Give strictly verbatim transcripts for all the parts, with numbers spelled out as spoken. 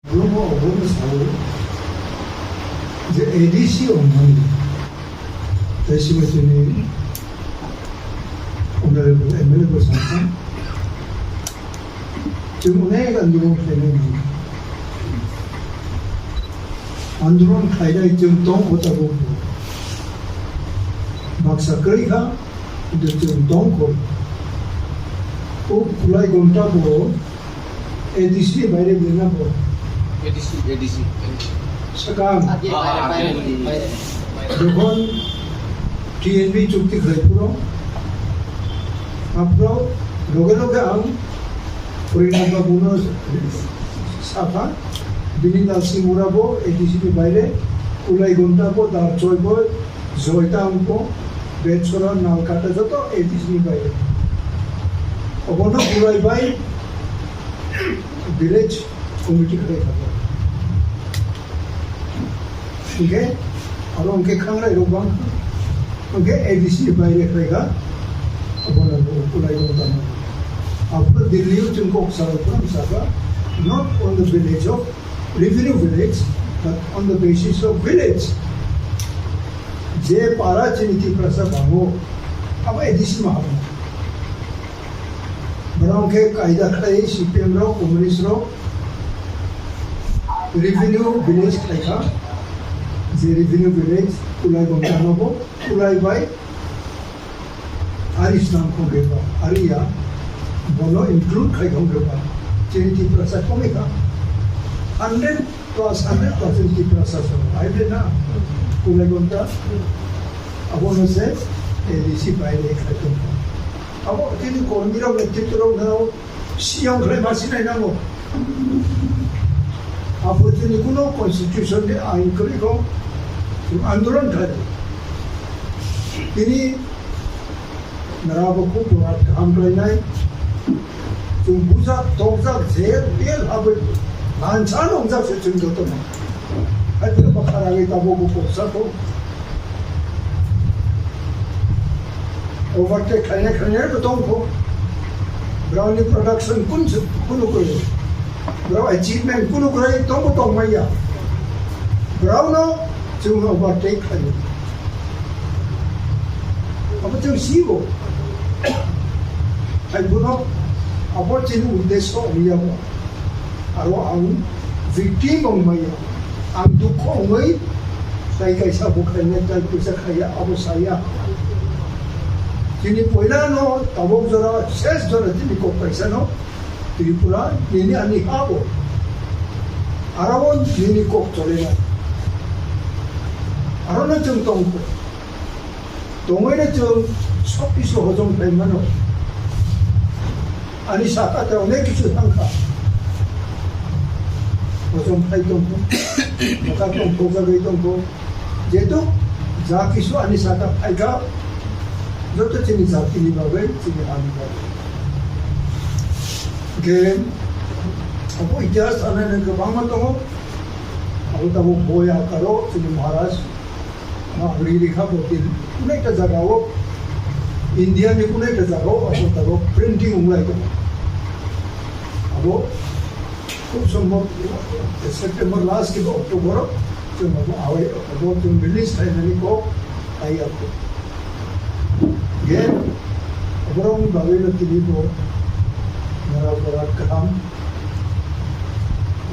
Borok bo obono sao je A D C ongmani tei sima chini Honorable M L A bo sakha, chwng onek andolon khlainai mano. Andolon khlainai chwng tong o tabuk bo. Baksa kwrwi kha, kintu chwng tong kho. O Kulai Gonta bo A D C ni baire bwrwi na bo. A D C, A D C. Swkang. Ah, ah, ah. Jokhon T N B chukti khlai phuru, aphuru loge loge ang Purina Babuno sakha, bini Nasimura bo A D C ni baire, Kulai Gonta bo, Darchoi bo, Joita wngkho, Betsora, Nalkata joto A D C ni bai. Obono Kulai bai village committee khlai kha. Hingke aro hingke khangrai rok bang hingke A D C ni baire khlai kha. Obono Kulai rok tamo. Aphuru Delhi o chwng kok salai phuru saka, not on the village of revenue village, but on the basis of village. Je para chini Tiprasa bango, abo A D C ma habo. Borok khe kaida khlai C P M rok, communist rok, revenue village khlai kha. Je revenue village, Kulai Gonta no bo, Kulai bai, Ari swnam kho khe ba, ari ya, bono include khai kho khe ba, chini Tiprasa komai kha. Hundred plus hundred percent Tiprasa so, ai de na, Kulai Gonta, abo no se, A D C bai de khai kho. Abo chini kormi rok, netrito rok no, Siyong khlai ma sinai nango. Aphuru chini kuno constitution ni ain kwrwi kho, chwng andolon khlai. Tini nara bo khub borat kaham khlainai. Chwng bujak, tokjak, jel, tel habwi lansa nongjak se chwng joto no. Hai phuru bwkha ragwi tabuk bo koksa kho. Overtake khlainai khlainai bo tong kho. Borokni production kun se kunu kwrwi. Borok achievement kunu kwrwi tong bo tong maya. Borokno chwng overtake khlaio. Abo chwng sibo. Hai bono abo chini uddesho wngya bo. Aro ang victim wngmaya, ang dukho wngwi, tai kaisa bo khainai, tai puisa khaiya, abo saya. Chini poila no tabok jora, ses jora chini kok kaisa no, Tripura, nini ani ha bo. Aro bo nini kok chole na. Aro no chwng tong kho. Tongwi no chwng sob kisu hojom khlai mano. Ani saka te onek kisu thang kha. Hojom khlai tong kho. Bwkha tong kho, jagwi tong kho. Jehetu ja kisu ani saka phai kha, joto chini jatini bagwi, chini hani bagwi. Hwnkhe abo itihas sanai kwbangma tongo. Abo tabuk boi akaro chini Maharaj Ang ri rikha bo tin, kunai ekta jaga o, India ni kunai ekta jaga o, abo tabuk printing wng lai tongo. Abo khub sombhob September last kiba October o chwng abo awai, abo chwng release khlainani kok ai abo. Ge, borokni bagwi no tini bo nara borat kaham.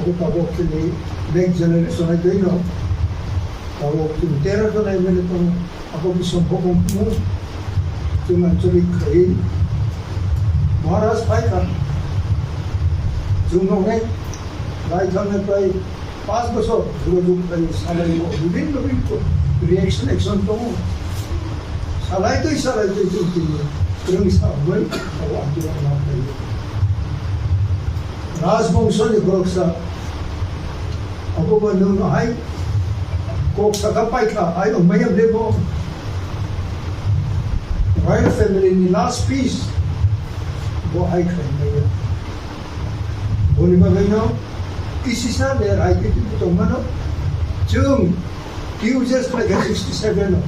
Abo tabuk chini next generation ai twi no. Abo chwng tera jona M L A tongo, abo bwswng bo wng thungo, chwng anchalik khlaiwi Maharaj phai kha. Chwng noknai lai thangna prai panch bochor jogajog khlaiwi salai o, bibhinno bibhinno reaction action tongo. Salai twi salai twi chwng tini kwrwngsa wngwi abo andolon ma khlaiwi. Rajbongso ni boroksa Abo bo nwng no hai kok saka paikha, hai wngmaya ble bo royal family ni last piece bo hai khlai maya. Boni bagwi no kisisa le rai khe tongmano chwng T U J S khlai kha sixty seven o,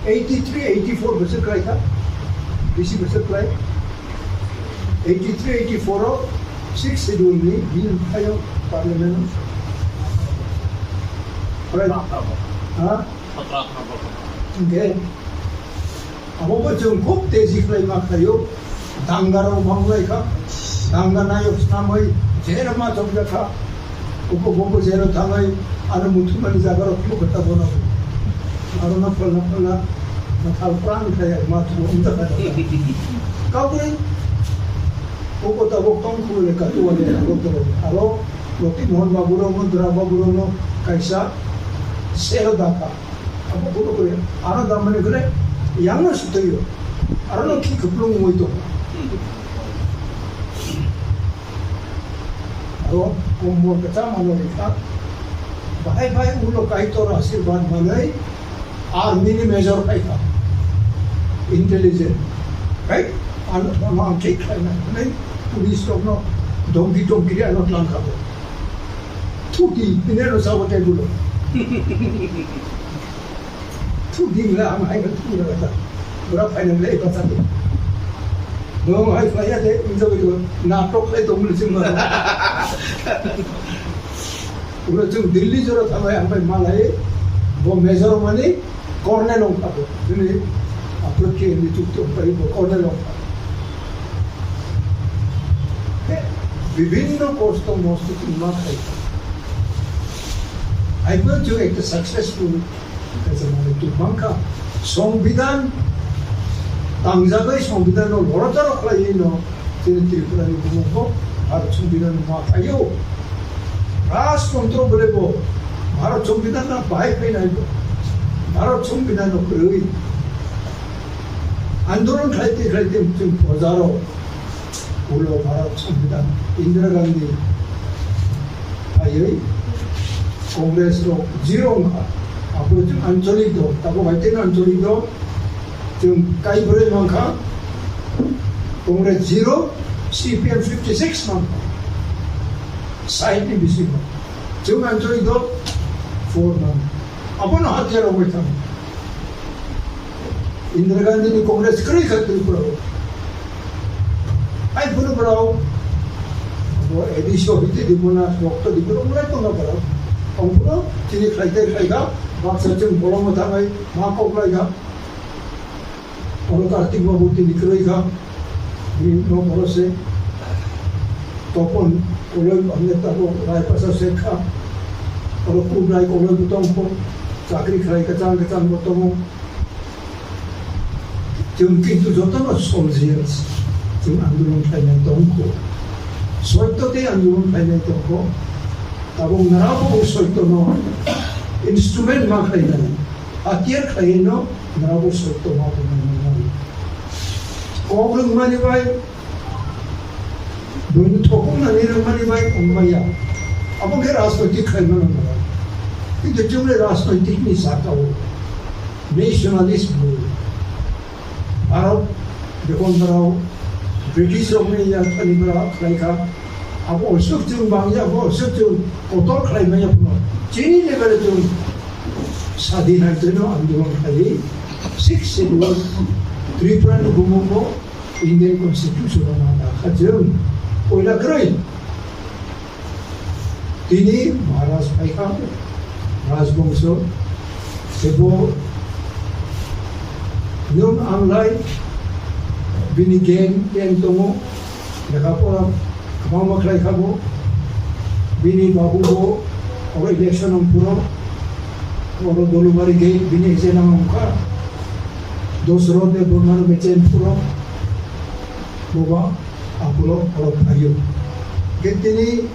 eighty three, eighty four bwswk khlai kha, bisi bwswk khlai. Eighty three, eighty four o Sixth Schedule ni bill phaio Parliament. Right? Ha? Hingke, abo bo chwng khub teji khlai ma khlaio. Danga rok bang lai kha. Danga nayok snamwi jera ma chok jakha. Upo bobo jero thangai, ano muthumani jaga rok philuk kha bono. Aro na phalna phalna, na thal pran khai ma thu um ta kha. Kabui, upo tabok tong khu le katu wale aro to. Aro Roti Mohon Babu rok no, Dra Babu rok no kaisa sero da kha. Abo kuno kore, ano damani kore, yang no sutoi yo. Aro no ki kuplung moi to. Aro kombol kwcham ano rikha. Bahai bahai ulo Kaitor asirwad manai army ni major phaikha. Intelligent. Right? Ano, ano ang thik khlaina. Nai police rok no domki domki ano tlang kha. Thuti, ini ano sabo table. Thuding la ang hai thuding la ta. Bura final le ba ta. Dong hai khlai ya de, injo bi natok khlai tong muli sing ma. Ura chung Delhi jora thamai ang bai malai, bo major mani colonel ong kha bo. Juni apot ke ni chuk chuk bai bo colonel ong kha. Bibhinno kosto mosto tongma khai. Hai bo chung ekta successful Kaisa manwi tubmangkha. Songbidan tangjagwi songbidan no lorotaro khlaiwi no chini Tripura ni bumung bo Bharat Songbidan ma phaio. Rajtontro bole bo Bharat Songbidan no bahai phainai bo. Bharat Songbidan no kwrwi andolon khlaite khlaite chwng proja rok ulo Bharat Songbidan Indira Gandhi phaiwi Congress rok zero wngkha. Aphuru chwng ancholik dol, tabuk hai tei ancholik dol, chwng kaibrwi mankha, Congress zero, C P M fifty six mankha. Side ni bisingo. Chwng ancholik dol four mankha. Abono hatiyar rogwi thang. Indira Gandhi ni Congress kwrwi kha Tripura o. Hai phuru borok bo A D C o hite di bona rokto di borok mulai tongna borok. Ongphuru chini khlai tei khlai kha, baksa chwng bolong mwthangwi ma kok lai kha. Oro Kartik Babu tini kwrwi kha. Bini nok oro se Topon Koloi hamle tabuk Raipasa se kha. Oro Kubrai Koloi bo tongkho. Chakri khlai kwchang kwchang bo tongo. Chwng kintu jotono soldiers, chwng andolon khlainai tongkho, soito tei andolon khlainai tongkho. Tabuk narabo bo soitono instrument ma khlainai, hatiyar khlaiwi no narabo soito ma khlainai. Kok rwngmani bai Buini thokong nani rwngmani bai wngmaya. Abo khe rajnoitik khlaimano nangya. Kintu chwngni rajnoitik ni saka o nationalist bui. Bharat, jekon borok British rokni yathani bora khlai kha. Abo osuk chwng bangya, abo osuk chwng kotor khlai maya phano. Chini level chwng sadin hai twino andolon khlai. Sixth Schedule Tripura ni bumung bo Indian Constitution o ma dakha chwng poila kwrwi. Tini Maharaj phaikha, Rajbongso, tebo nwng ang lai bini gang gang tongo, lekha pora kwbangma khlai kha bo, bini babu bo oro election wng phuru oro Dolubari gang bini agent wng kha. Dosrot de Burma no bechen phuru boba apulo oro phaio. Khe tini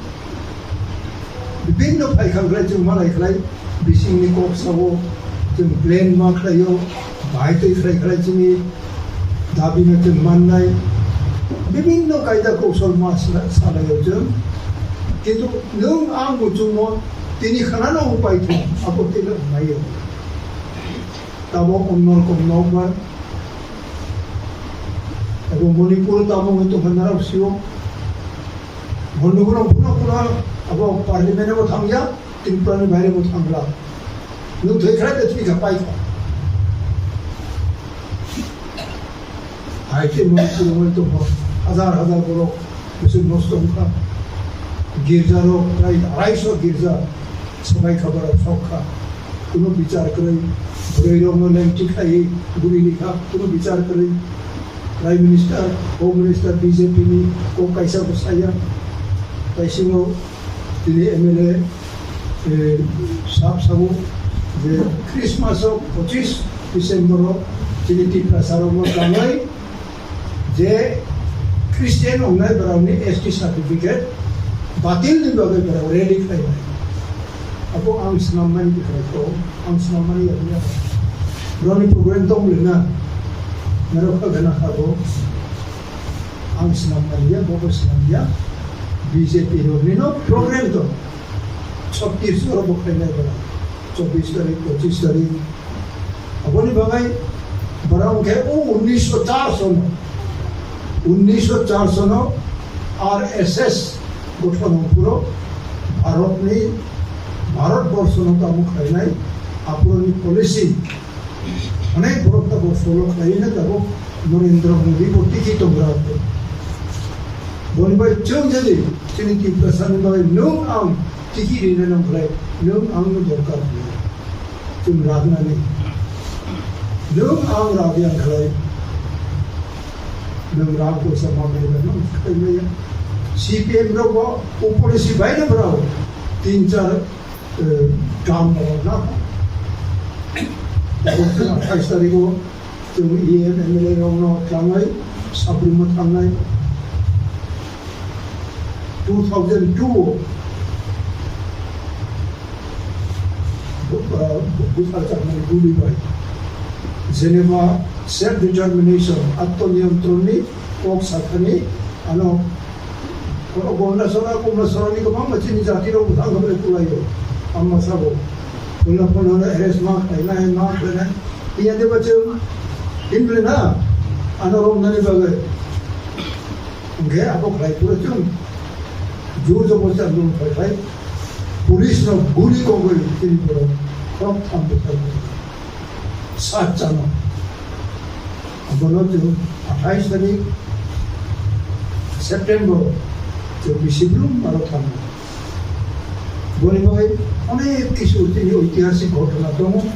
bibinno phaikha khlai chwng malai khlai bisingni kok sao chwng plan ma khlaio, bahai twi khlai khlai chini dabi no chwng mannai. Bibinno kaida koushol ma sla-, salaio chwng. Kintu nwng ang muchungmo tini khanano upai thung, abo tini wngnaio. Tabok onno rokom nokbar. Abo Manipur tabok hoi tongkha narok sio. Bondo bono pura pura abo parliament bo thangya, Tripura ni baire bo thangla. Nwng thoi khra de thoi kha pai kha. Hai khe Manipur hoi tongkha hajar hajar borok bwswk nosto wngkha. Girja rok prai arai so girja sobai kha borok sok kha. Kuno bichar kwrwi, bwrwi rok no lengti khlaiwi guri ni kha, kuno bichar kwrwi. Prime Minister, Home Minister B J P ni kok kaisa bo saya. Taisingo tini M L A, eh, sab sabo je Christmas o pochis December o tini Tiprasa rok no tangwi je Christian wngnai borokni S T certificate batil ni bagwi borok rally khlainai. Abo ang swnam mani kwthai kho, ang swnam mani yakni yakni. Borokni problem tong le na, narok kha gana kha bo. Ang swnam mani ya, bo bo swnam ya. B J P rokni no problem tong. Chhattisgarh o bo khlainai borok. Chobbish tarik, pochis tarik, Aboni bagwi borok hwnkhe o unnish char sono, unnish char sono R S S gothon phuro Bharatni, Bharat borsono tamo khlainai aphuroni policy onek borok tabok follow khlaina tabok Narendra Modi bo tiki tongra. Boni bai chwng jadi chini Tiprasani bagwi nwng ang tiki rina nang khlai, nwng ang no dorkar khlai. Chwng ragnani. Nwng ang ragya khlai. Nwng rang poisa manai ba nwng khlai maya. C P M rok bo o policy bai no brao tin char, eh, term rok na. Athais tarik o chwng E M M L A rok no thangnai, Sabri mo thangnai. Two thousand two o, uh, buphar chakmani guli bai Geneva self determination, atto niyontron ni kok sathani ano kono Gonda sora, Komla sora ni kwbangma chini jati rok bwthang khabai kulaio. Amma sabo. Kono kono no arrest ma khlainai, ma khlainai. Iya de bachung. Himle na. Ano romnani bagwi. Hwnkhe abo khlai phuru chwng jur jobosti andolon khlai khai police rok guli kogwi chini borok khorok tham bwthai sat chano. Abono chwng athais tarik September chwng bisi blum aro thango. Boni bagwi onek kisu chini oitihasik ghotona tongo.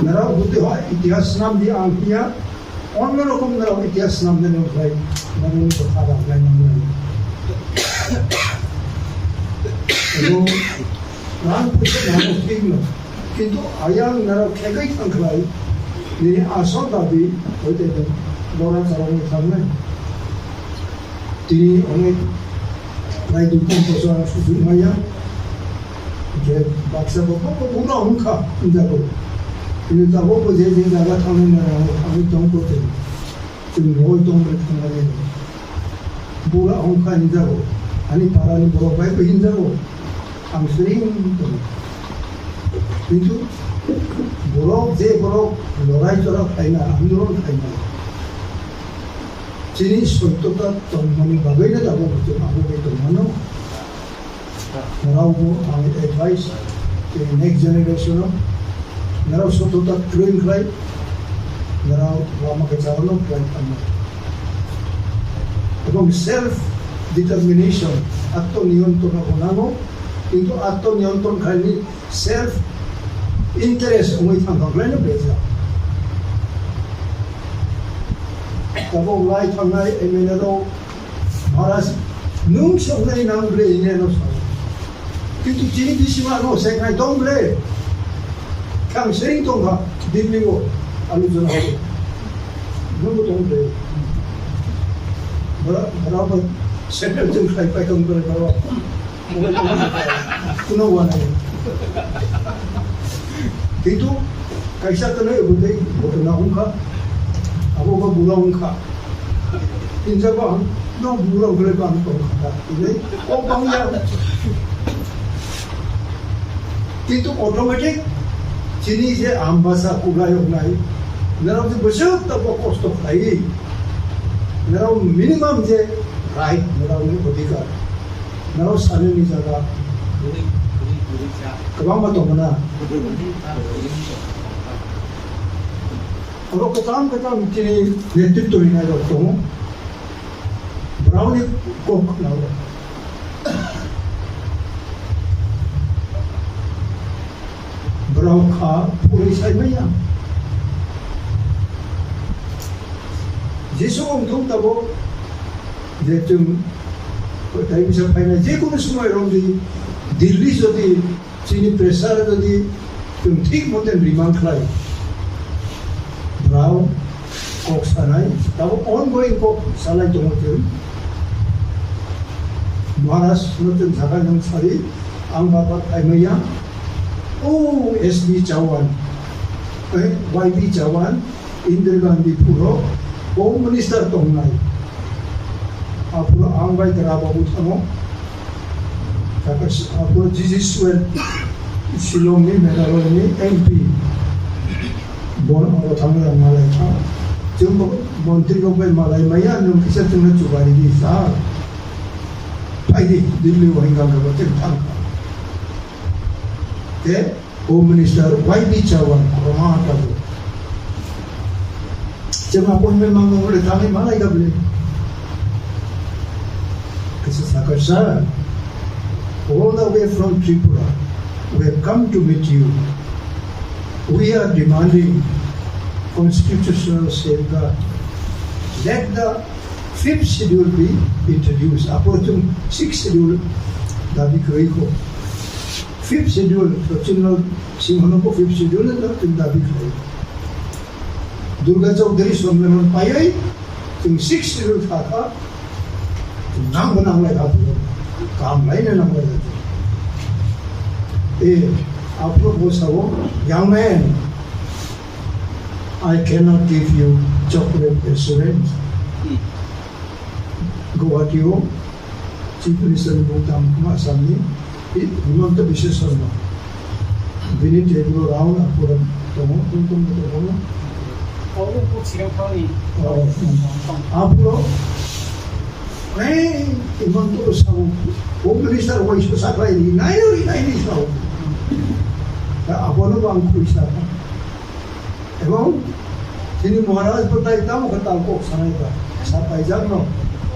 Nara buti hoi itihas nam di ang phiya. Onno rokom norok itihas swnamnani wngkhlai norokni bwkha rwknai nangnai. Ebo rang puisa nangno thik no, kintu ayang norok khegwi thangkhlai nini asol dabi hoite bora charokno thangnai. Tini onek prai dui tin bosor ang sujuk maya. Hingke baksa bo bo bo bura wngkha hinjago. Tini tabok bo je je jaga thangnai na rang thangwi tong bo tei. Chwng roi tong bai thangnai. Bura wngkha hinjago. Ani para ni borok bai bo hinjago. Ang sering tongo. Kintu borok je borok lorai chora khaina, andolon khaina. Chini soitota tongmani bagwino tabok bo chwng abo bai tongmano. Norokbo ang advice, tei next generation o norok soitota train khlai, norok lama kwcharo no khlai tangma. Ebong self determination, atto niyontrono bo nango, kintu atto niyontrono khlaini self interest wngwi thang thang khlaino bejak. Tabok lai thangnai M L A rok, Maharaj, nwng se wngnai nang ble hwnwi ano sa. Kintu chini bisima ano se wngnai tong ble. Kang sering tong kha, Delhi o, alu jona ho. Nwng bo tong ble. Bara, bara ba, settle jeng khai pai tong ble, bara. Kuno wanai. Kintu kaisa kwnwi bo tei bo na wngkha. Abo bo bura wngkha. Hinjaba ang no bura wngkha le bang tong kha. Ini o bang ya. Kintu automatic chini je ambasa kulai wngnai. Nara je bwswk ta bo kosto khlai. Nara minimum je right, nara ni odhikar. Norok sanani jaga kwbangma tongo na. Oro kwcham kwcham chini netritw rinai rok tongo. Borokni kok khna o. Borok kha phurwi sai manya. Jesu wng thung tabuk je chwng kwthai bisa phainai, je kunu somoi romdi Delhi jodi chini pressure jodi chwng thik moten remand khlai, borok kok sanai, tabuk ongoing kok salai tongo chwng. Maharaj no chwng sakha, nwng sadi, ang baba phaimaya, o S B Chauhan, eh, Y B Chauhan, Indira Gandhi phuro Home Minister tongnai. Aphuru ang bai Dara Babu thango. Saka si-, aphuru G G Swen, Shillong ni, Meghalaya ni M P. Bon oro thangwi ang malai kha. Chwng bo montri rok bai malai maya, nwng kisa chwngno chubai di sa. Phai di, Delhi o hinga hinga bo chwng thang kha. Te Home Minister Y B Chauhan, Roma Tabu. Chwng appointment mangno hole thangwi malai gable. Kisa sakha, "Sir, all the way from Tripura, we have come to meet you. We are demanding constitutional safeguard. Let the fifth schedule be introduced." Apo chwng sixth schedule dabi kwrwi kho. Fifth schedule, to chwngno singhono bo fifth schedule no chwng dabi khlai. Durga Chaudhary Sommelan paiwi chwng sixth schedule kha kha, nang bo nang lai kha, kaham lai na nang lai kha. Eh, aphuru bo sao, "Young man, I cannot give you chocolate assurance." Guwahati o Chief Minister ni buphang tang Assam ni Hi-, Himanta Biswa Sarma. Bini table o round aphuru tongo, tong tong tong tong. Obo kuk sirang thani. Oh, hmm. Aphuru, eh, Himanta Biswa, Home Minister waisu saklai ni, nai ni, nai ni sao. Da abono bang khuisa. Ebong chini Maharaj bo tai tamo khe tal kok sanai ba, sa paijak no.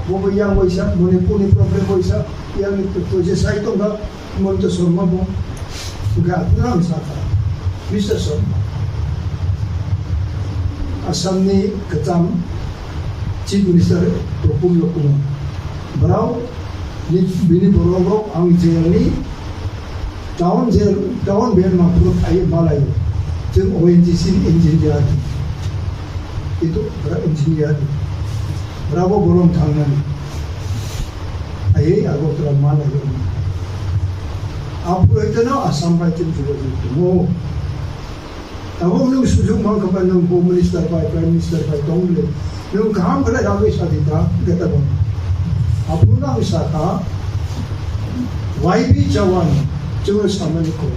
Bo bo yang waisa, Manipur ni problem waisa, yang ni to je sai tong kha, Himanta Sarma bo. Ga puram sa kha, Mister Sarma. Assam ni kwcham Chief Minister Prafulla Kumar. Borok ni, bini borok rok ang jail ni Town jail, town band ma phuru phaiwi malai. Chwng O N G C ni engineer. Itu bra engineer. Brabo bolong thangnani. Ayai Agartala malai. Aphuru ito no Assam bai chwng jogajog tongo. Tabuk nwng sujuk mankha bai nwng bo minister bai, prime minister bai tong le. Nwng kaham khlai ragwi sadi ta, geta bo. Aphuru nwng sakha, Y B Chauhan, chwngno samani kok.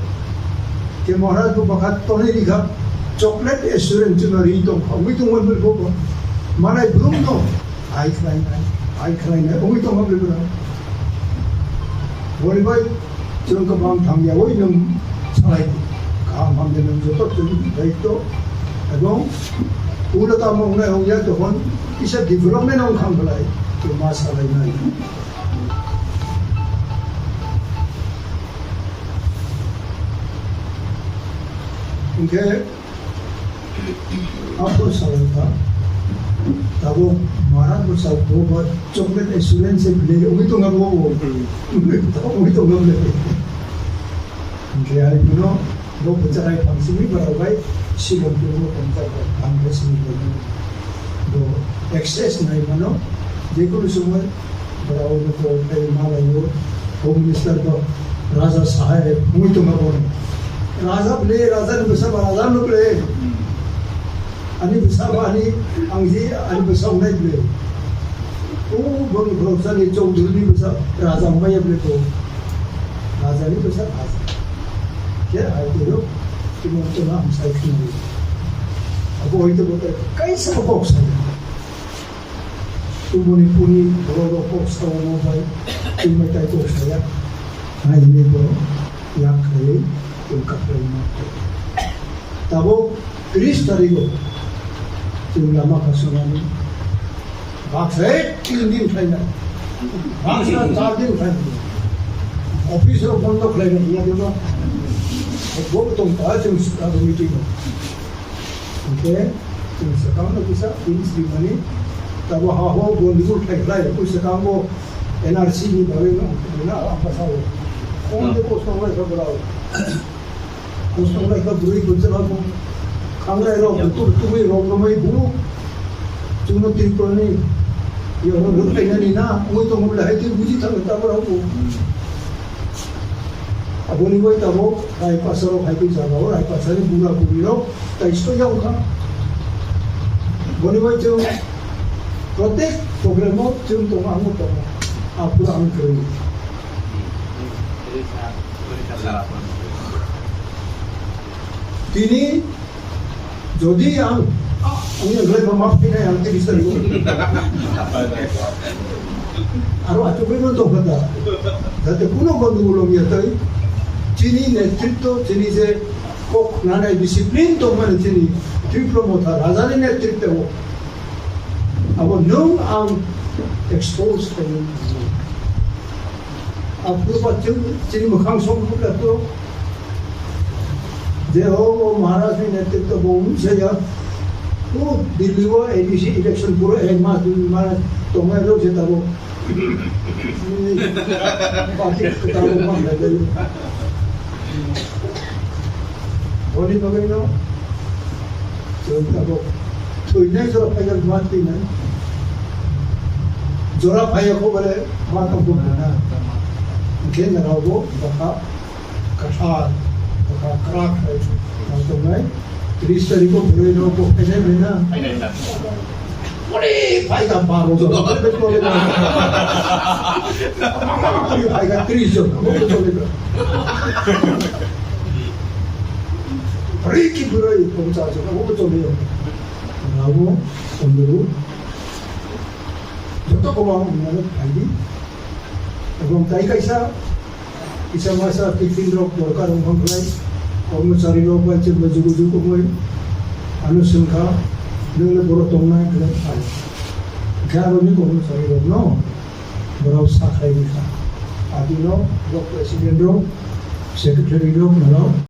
Ke Maharaj bo bwkha tonwi rikha, chocolate assurance chwngno ri tongkha, wngwi tongmani bo bo. Manai brum no, Ai khlainai, ai khlainai, wngwi tongma bebra. Boni bai chwng kwbang thangya, oi nwng salai di. Kaham hamya nwng joto chwng daityo. Ebong ulo tamo wngnai wngya tokon kisa development wng kha bwlai, to ma salainai. Hwnkhe Apo salai ta. Tabuk Maharaj bo sao, bo ba chocolate assurance se bile, umi tong abo bo. Umi tong abo le. Hwnkhe ai phano bo bwcharai phangsimi borok bai silong tongmo tongthai bai, ang bai simi bai bo access nai mano, jekunu somoi Borok bo kok tei malaio, Home Minister bo Raja Saheb wngwi tongma bono. Raja bwle, Raja ni bwsa ba Raja no bwle. Ani bwsa ba ani, ang ji ani bwsa wngnai bwle. O boni khoroksa ni Chowdhury ni bwsa Raja wngmaya bwle ko. Raja ni bwsa Raja. Khe ai tero, timo tona ang sai khna. Abo hoito bo kaisa kok sai. Kubuni puni borok rok kok sao mo bai, twi mai tai kok saya. Hai hwnwi borok yak khaiwi tong kaphraima. Tabuk tris tarigo chwng lama kasonani. Baksa ek tin din khlainai. Baksa char din khlainai. Office rok bondo khlaina hiya dino. Bo tong ta chwng abo meeting o. Hwnkhe chwng swkang no kisa tini srimani tabo ha ho bo nibur khai khlai koi swkang bo N R C ni bagwi no na apa sao. Kon de ko song lai ka bra. Kosong lai kha bwrwi bwchwla bo. Khanglai rok butur tubui rok romwi bu. Chwngno Tripura ni yoro rwkhainani na, wngwi tongo bwle hai twi buji thangwi tabra bo. Aboni bai tabok Raipasa rok hai twi jaga o Raipasa ni bura buri rok tai sto yang kha. Boni bai chwng protek program o chwng tongo, ang tongo. Aphuru ang kwrwi. Tini jodi ang, ang yang glai ma maf kina yang tini sari. Aro achu koi man tong kata. Jate kuno gondogol wng ya tai. Chini netritto, chini je kok nanai discipline tong mani chini Tripura Motha Raja ni netritto. Abo nwng ang expose khainai. Aphuru ba chwng chini mwkhang song phuru aphuru. Je o, o Maharaj ni netritto bo wngsa ya. O Delhi o A D C election pura ek mas dui mas tongnai rok je tabo. Party kwtal rok ma khlai lai. Boni bagwi no chwng tabok thwinai jora phaiya ma thwinai. Jora phaiya kho bole ma tong bo na. Hwnkhe narao bo bwkha kwthar, bwkha kwrak hai ma tongnai. Tris tarikh o bwrwi rok bo phainai bai na. Ore, phaikha baro jon, ore, ore, ore. Phaikha tris jon, ore, ore, ore. Ore, ki bwrwi, pongchas jon, ore, ore, ore. Abo, Onuru. Joto komo ang mane phaidi. Ebong tai kaisa, Kisa masa tiffin rok dorkar wng kha khlai, kormochari rok bai chwng bai jugu jugu wngwi ano swng kha, nwng le borok tongnai hwnwi phai. Hwnkhe aroni kormochari rok no borok sa khlai rw kha. Adi no block president rok, secretary rok no